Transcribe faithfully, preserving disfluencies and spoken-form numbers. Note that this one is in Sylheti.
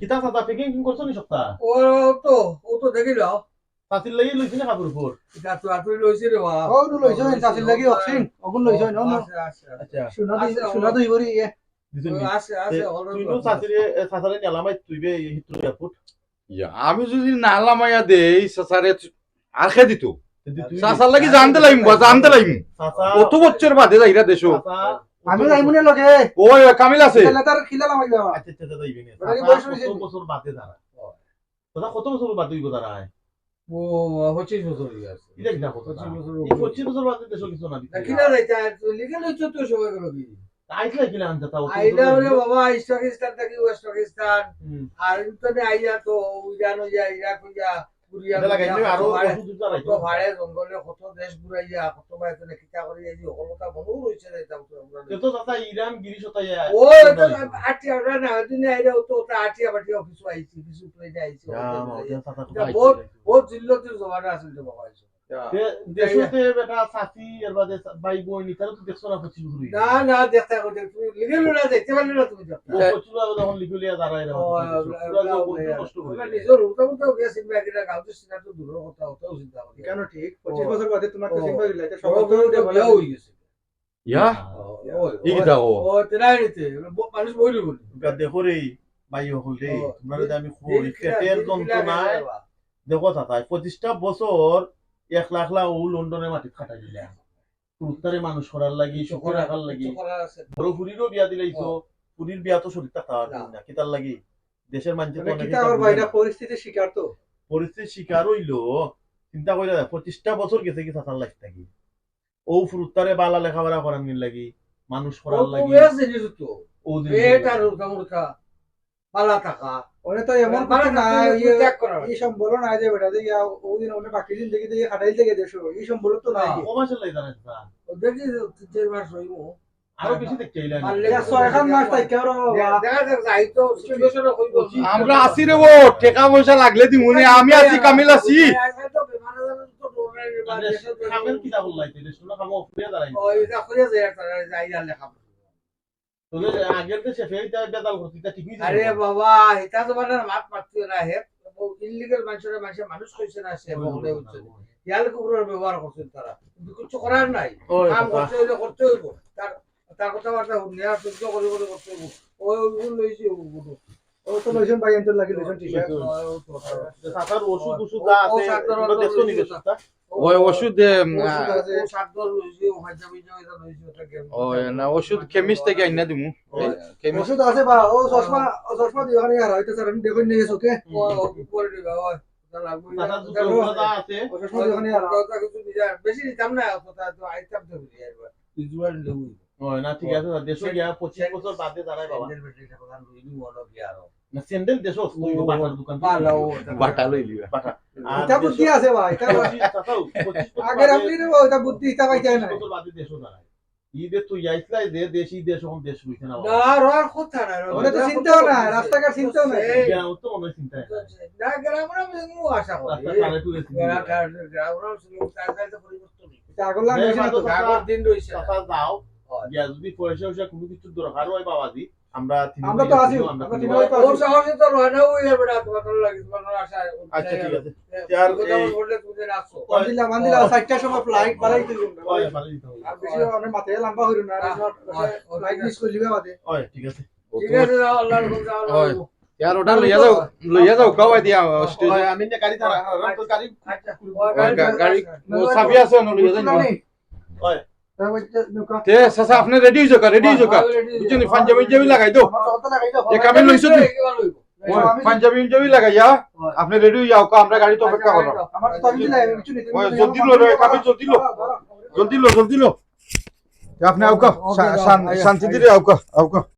কিতা চাচা, packing king করছো নি সপ্তাহ? ও তো, ও তো দেখিল। চাচির লাগি লইছি না কাপড় উপর? এটা তো আতুই লইছি রে বাবা। ও নু লইছইন, চাচির লাগি অক্সিন, অগুন লইছইন, ও নু। আছে, আছে, আছে। আচ্ছা। সোনা দুই, আছে, সোনা দুই ভরি ইয়ে। দিছইন নি? আছে, আছে, তে, already তুই নু আছে। চাচিরে, এ, চাচারে নিয়ালামাই তুই বে এই হিত্তর এয়ারপোর্ট। ইয়া, আমি যদি না লামাইয়া দেই, চাচারে আর কে দিত? তে তুই, তুই চাচার লাগি জানতে লাইম বা, জানতে লাইম। চাচা, কত বছর বাদে যাইরা দেশো। চাচা, আমি যাইমু না লগে। ওই, ওই, কামিল আছে। তাহলে তার খিলা লামাই বাবা। আচ্ছা, আচ্ছা, আচ্ছা, যাইবে না। ওটা কি চাচা, বয়স হয়েছে কত নি? বছর বাদে তারা? কত বছর বাদে অইব তারা? ও, পঁচিশ বছর হয়ে গেছে। এটা কিতা কথা? পঁচিশ বছর এই পঁচিশ বছর বাদে দেশো কিছু না দিতে। না, কিনা যাইতা, লিগেল হইছে তো সবাই গেল কি? আইসলাই কিলা আনতে তাও? আইলা রে বাবা, ইস্ট পাকিস্তান থাকি ওয়েস্ট পাকিস্তান। হুম। আর তো নে আইয়া তো ইরান হইয়া, ইরাক হইয়া, কুরিয়া এটা লাগাই হইয়া, নিবে, আরো কত ভাড়া, ওষুধ উঠা রাখো। কত ভাড়া জঙ্গলে, কত দেশ ঘুরাইয়া, কত ভাড়া তো কিতা করি, এই যে হলতা বন্ধ রয়েছে রে, এটা তো আমরা এ তো চাচা ইরান, গিরিশ হতা ইয়া। ও, এটা আটিয়া ওরা না, দুনিয়া এটা তো ওটা আটিয়া বাটিয়া কিছু আইছি, কিছু প্লেটে আইছি, ইয়া, ওটা মা, আইছি। ওটা চাচা খুব এটা আইছে। বহুত, বহুত জিল্লতের জমানা আছে রে বাবা, এইসব। তে, দেশতে বেটা চাচি, এর বাদে চা-, ভাই বোন, ইতারা তো দেখছো না পঁচিশ বছর হইয়া। না, না, দেখতে হবে, তুমি লিগেল না, দেখতে পারলে না তুমি দেখতে। ও পঁচিশ বছর যখন লিগুলিয়া দাঁড়ায় না, ও, পুরা আমরা, তো আমরা, বুদ্ধি নষ্ট করে আমরা দেয়। নিজের ওটা মতো গেছি, ব্যাগের গাঁও তো সেটা তো দূরের কথা, ওটাও চিন্তা করি। কেন ঠিক? পঁচিশ ও। বছর বাদে তোমার ও। কাছে ভাই লাইতে বড় সমাজ বড় তো তো বিয়াও হয়ে গেছে। ইয়া, ও, ও, ই কিতা ও? ও, তেরা হইতে, ব-, মানুষ বইল বলি। ইটা দেখো রে, ভাই হকল রে, ও, তোমরা যদি আমি দিন কই, কিলা, পেটের দিন কিলা যন্ত্রণায়, গেছে বাবা। দেখো চাচা, পঁচিশটা বছর এক লাখ লাখ ও লন্ডনের মাটিত খাটাই দিলা। উত্তরে মানুষ করার লাগি, সুখে রাখার লাগি। কিছু করার আছে। বড় ফুরিরও বিয়া দিলাইছো, ও। ফুরির বিয়া তো শরীর থাকতে পারবি না। না, কিতার লাগি? দেশের মানুষের তো মানে অনেক কিতা ইচ্ছা করবা, বুঝে এটা না। পরিস্থিতির শিকার তো। পরিস্থিতির শিকার হইলো, চিন্তা করে দেখ, পঁচিশটা বছর গেছে কি চাচার লাইফ থাকি। ও ফুরুত্তারে বালা লেখাপড়া করার লাগি, মানুষ করার ও তো লাগি। বেশ জিনিস তো। ও জিনিস পেট গুলো। আর উঠা মুঠা, বালা থাকা। ওরে তো এমন বালা কিছু থাকতে নাই, হলে ইয়ে, ত্যাগ করা লাগে। এই সম্বল নাই যে বেটা যে ইয়া, ওই দিন ওনে বাকি দিন দেখি দেখি খাটাইল থেকে দেশো, এই সম্বল তো নাই। হ্যাঁ। ও মাসে লাই দাঁড়ায় চাচা। ও দেখি তিন চার মাস হইব। আরো বেশি দেখতে হইলে না। পারলে ইয়া, ছয়খান মাস থাকি আরো বাবা। দেখা যাক, যাই তো সিচুয়েশনে কইব। আমরা আছি রে ও, টেকা পয়সা লাগলে দিমু নে, আমি আছি, কামিল আছি। আজ তো বেমার আজার তো ডর নাই রে, বা আরে, দেশে তো খাবেন কিতা করলাই? এটা শুনো, খামো ফুরিয়া দাঁড়ায়। ও, এটা করে যায়, তারা যাই আর লেখা। তোদের আগের দেশে ফের এটা বেতাল করতে, এটা ঠিক হইছে আরে না? বাবা, এটা তো মানে মাত মাততে না হে। ইলিগাল মানুষের মানুষে মানুষ কইছে না সে, বগলে হচ্ছে। ইয়াল কুকুরের ব্যবহার করছেন তারা, কিন্তু কিছু করার নাই। ওই কাম কথা। করতে হইলে করতে হইব। তার, তার কথাবার্তা শুনিয়া সহ্য করে করে করতে হইব। ওই ওগুলো লইছি ওগুলো। ও তো লইছেন ভাই, এনতে লাগি লইছেন টি-শার্ট। ও, ও তো কথা। যে চাচার ওষুধ ওষুধ ও, যা ও আছে, চাচার এগুলো ওষুধ দেখছো নি ওষুধ ওষুধটা? ওই ওষুধ, এ, উম, ওষুধ আ, আছে, ও সাত দল লইছি, ও হাজার বিজয় এটা লইছি, ওটা গেম। ও, না, ওষুধ কেমিস্ট থেকে আইনা দিমু। ওই। কেমিস্ট। ওষুধ আছে বা, ও চশমা, ও চশমা দুইখান ইয়া হইতে স্যার, আমি দেখুন নিয়ে চোখে। ও, ও, উপরে দিবা, ও, ওটা লাগবে। চাচার ওটা জুতো লাগবে। ওটা আছে। ও চশমা দুইখান ইয়া। ওটা কিছু দিবা, বেশি নিতাম না, ওটা তো আইতাম তো বুঝি আর ভিজুয়াল দেবো। ওই, না, ঠিক আছে, দেশো গিয়া পঁচিশ বছর বাদে দাঁড়ায় বাবা। স্যান্ডেল বেটি এটা কথা রইলি মনে কি আরো। না, স্যান্ডেল দেশো, তুই তো বাটার দোকান। বালা ও, ওটা বাটা লইলি। বাটা। আর এটা বুদ্ধি দেশো আছে বা, এটা পঁচিশ, চাচা, পঁচিশ বছর আগের বাদে, আপনি রে বা, ওটা বুদ্ধি, এটা পাইতে পঁচিশ না। বছর বাদে দেশো দাঁড়ায়। ঈদে তুই আইসলাই যে দেশ, এই দেশ এখন দেশ হইছে না বাবা। না, আর আর কথা না, আর ওটা তো চিন্তাও না, রাস্তাঘাট চিন্তাও না। এই গ্রাম তো মনে হয় চিন্তা নাই। না, গ্রাম গ্রাম আশা করি। রাস্তা কারে টুরে চিন্তা গ্রাম, নাই। গ্রাম, গ্রাম, এটা আগর লাইন হইছে না তো। আগর দিন রইছে। চাচা যাও, হয়। গিয়া যদি পয়সা পয়সা কোনো কিছু দরকার হয় বাবাজি, আমরা তিন আমরা দিন তো আছি, আছি, আমরা আমরা তিন তিন দিন তো ও আছি। সাহসে তো রওনা হয়ে যাবে না, তোমার ভালো লাগে, তোমার ভালো আশা। আচ্ছা, ঠিক আছে। হ্যাঁ, তে আর তুমি এই কেমন বললে তুমি যে রাখছো। বান্দিলা, বান্দিলা, চারটার সময় ফ্লাইট বাড়াই দিল। ওই, বাড়াই দিতে হবে। আর বেশি অনেক মাথায় লম্বা হইল না, হ্যাঁ, হ্যাঁ, ফ্লাইট মিস করলি বাদে। ওই, ঠিক আছে। ঠিক আছে, যাও, আল্লাহর হুকুম, যাও, আল্লাহর ওই। হুকুম। ইয়ার ওটা লইয়া যাও, লইয়া যাও, খাওয়াই দিয়া স্টেজ। ওই, আমি না গাড়ি থারা, আর তো গাড়ি আচ্ছা, ওই গা-, গাড়ি, ও চাবি আছে না, লইয়া যাই। ওই, তে চাচা, আপনি রেডি হইছো কা, রেডি হইছো কা? বুঝছো নি, পাঞ্জাবি, পাঞ্জাবি লাগাই দাও। এ কামিল লইছো নি? ওই, পাঞ্জাবি, পাঞ্জাবি লাগাইয়া, আপনি রেডি হইয়া আউকা, আমরা গাড়িত অপেক্ষা করো। আমার তো আমি দিলাই, আমি কিছু নিতে ওই, জলদি লো রে, কামিল, জলদি লো। জলদি লো, জলদি লো। এ আপনি আউকা, শা-, শান-, শান্তি দিলে আউকা, আউকা।